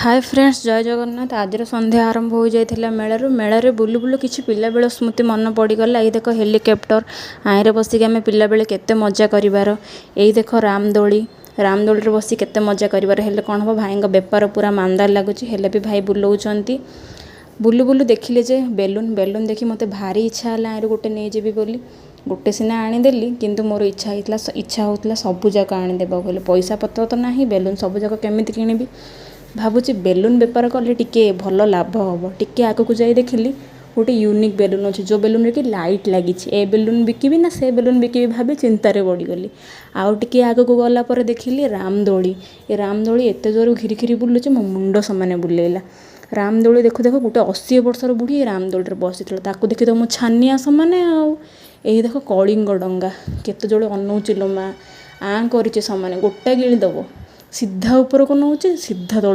ହାଏ friends, ଜୟ ଜଗନ୍ନାଥ। ଆଜିର ସନ୍ଧ୍ୟା ଆରମ୍ଭ ହୋଇଯାଇଥିଲା ମେଳାରୁ। ମେଳାରେ ବୁଲୁ ବୁଲୁ କିଛି ପିଲାବେଳ ସ୍ମୃତି ମନେ ପଡ଼ିଗଲା। ଏଇ ଦେଖ ହେଲିକପ୍ଟର, ଆଇରେ ବସିକି ଆମେ ପିଲାବେଳେ କେତେ ମଜା କରିବାର। ଏଇ ଦେଖ ରାମଦୋଳି, ରାମଦୋଳିରେ ବସି କେତେ ମଜା କରିବାର। ହେଲେ କ'ଣ ହେବ, ଭାଇଙ୍କ ବେପାର ପୁରା ମାନ୍ଦା ଲାଗୁଛି, ହେଲେ ବି ଭାଇ ବୁଲଉଛନ୍ତି। ବୁଲୁ ବୁଲୁ ଦେଖିଲେ ଯେ ବେଲୁନ୍, ବେଲୁନ୍ ଦେଖି ମୋତେ ଭାରି ଇଚ୍ଛା ହେଲା ଆଇରୁ ଗୋଟେ ନେଇଯିବି ବୋଲି। ଗୋଟେ ସିନା ଆଣିଦେଲି, କିନ୍ତୁ ମୋର ଇଚ୍ଛା ହେଇଥିଲା, ଇଚ୍ଛା ହେଉଥିଲା ସବୁ ଯାକ ଆଣିଦେବାକୁ। ହେଲେ ପଇସା ପତ୍ର ତ ନାହିଁ, ବେଲୁନ୍ ସବୁ ଯାକ କେମିତି କିଣିବି? ଭାବୁଛି ବେଲୁନ୍ ବେପାର କଲେ ଟିକେ ଭଲ ଲାଭ ହେବ। ଟିକେ ଆଗକୁ ଯାଇ ଦେଖିଲି ଗୋଟେ ୟୁନିକ୍ ବେଲୁନ୍ ଅଛି, ଯେଉଁ ବେଲୁନ୍ରେ କି ଲାଇଟ୍ ଲାଗିଛି। ଏ ବେଲୁନ୍ ବିକିବି ନା ସେ ବେଲୁନ୍ ବିକିବି ଭାବି ଚିନ୍ତାରେ ପଡ଼ିଗଲି। ଆଉ ଟିକେ ଆଗକୁ ଗଲା ପରେ ଦେଖିଲି ରାମଦୋଳି। ଏ ରାମଦୋଳି ଏତେ ଜୋର ଘିରି ଘିରି ବୁଲୁଛି, ମୋ ମୁଣ୍ଡ ସମାନେ ବୁଲେଇଲା। ରାମଦୋଳି ଦେଖୁ ଦେଖୁ ଗୋଟେ 80 ବର୍ଷର ବୁଢ଼ୀ ଏ ରାମଦୋଳିରେ ବସିଥିଲା, ତାକୁ ଦେଖି ତ ମୁଁ ଛାନିଆ ସମାନେ। ଆଉ ଏଇ ଦେଖ କଳିଙ୍ଗ ଡଙ୍ଗା, କେତେ ଜୋରେ ଅନଉଛି ଲୋ ମା, ଆଁ କରିଛି ସମାନେ, ଗୋଟା ଗିଳିଦେବ। ସିଧା ଉପରକୁ ନଉଛି, ସିଧା ତଳକୁ।